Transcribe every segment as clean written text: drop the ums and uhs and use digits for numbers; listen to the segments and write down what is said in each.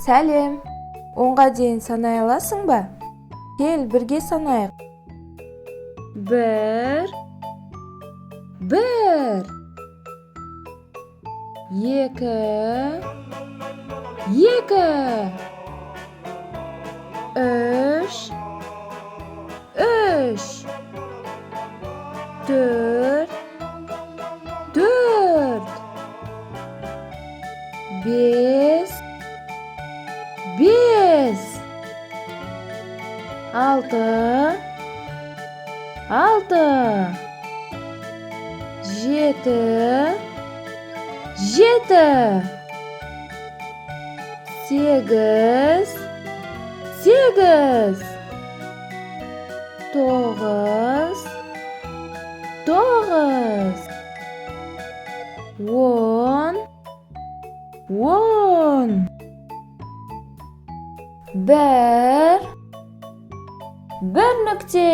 Сәлем! 10-ға дейін санай аласың ба? Кел, бірге санайық. 1, 1, 2, 2, 3, 3, 4, 4, 5, 5, 6, 6, 7, 7, 8, 8, 9, 9, 10, 10, 1, 1 нүкте,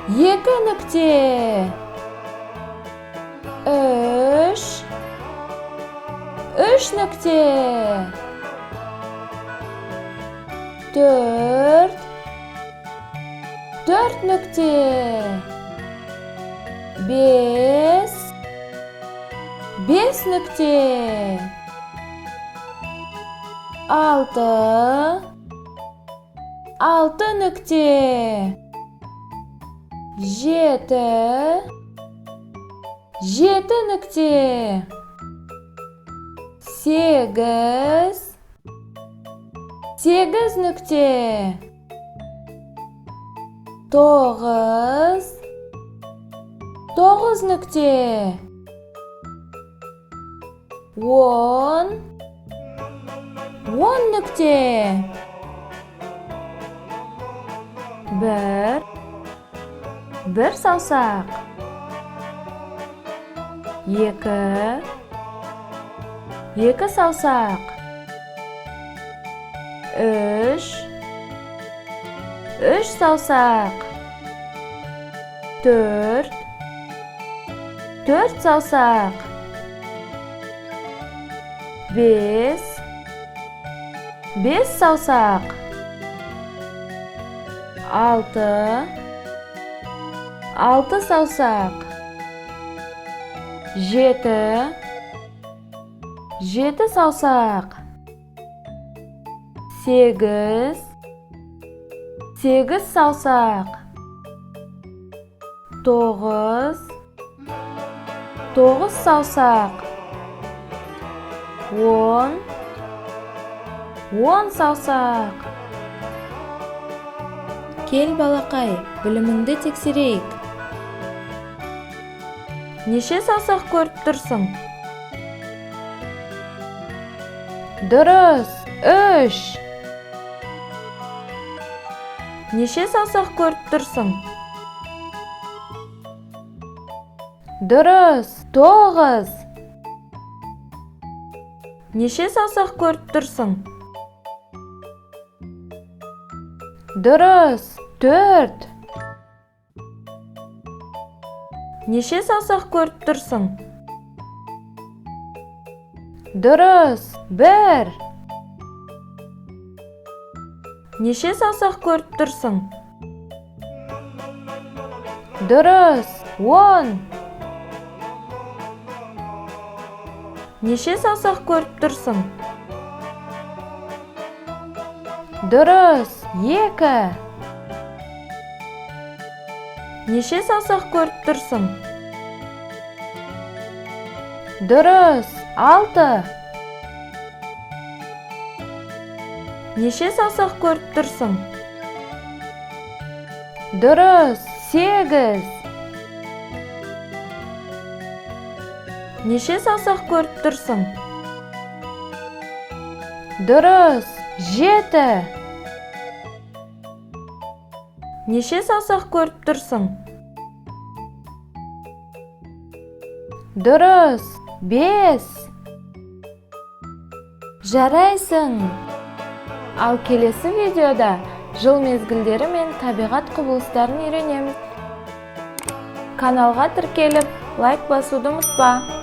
2, 2 нүкте, 3, 3 нүкте, 4, 4 нүкте, 5, 5 нүкте, 6, 6 нүкте, 7, 7 нүкте, 8, 8 нүкте, 9, 9 нүкте, 10, 10 нүкте, 1, 1 саусақ, 2, 2 саусақ, 3, 3 саусақ, 4, 4 саусақ, 5, 5 саусақ, 6, 6 саусақ, 7, 7 саусақ, 8, 8 саусақ, 9, 9 саусақ, 10, 10 саусақ. Кел, балақай, біліміңді тексерейік. Неше саусақ көріп тұрсың? Дұрыс, 3. Неше саусақ көріп тұрсың? Дұрыс, 9. Неше саусақ көріп тұрсың? Дұрыс, 4. Неше саусақ көріп тұрсың? Дұрыс, 1. Неше саусақ көріп тұрсың? Дұрыс, 10. Неше саусақ көріп тұрсың? Дұрыс, 2. Неше саусақ көріп тұрсың? Дұрыс, 6. Неше саусақ көріп тұрсың? Дұрыс, 8. Неше саусақ көріп тұрсың? Дұрыс, 7. Неше саусақ көріп тұрсың? Дұрыс, 5. Жарайсың! Ал келесі видеода жыл мезгілдері мен табиғат құбылыстарын үйренеміз. Каналға тіркеліп, Лайк басуды ұмытпа.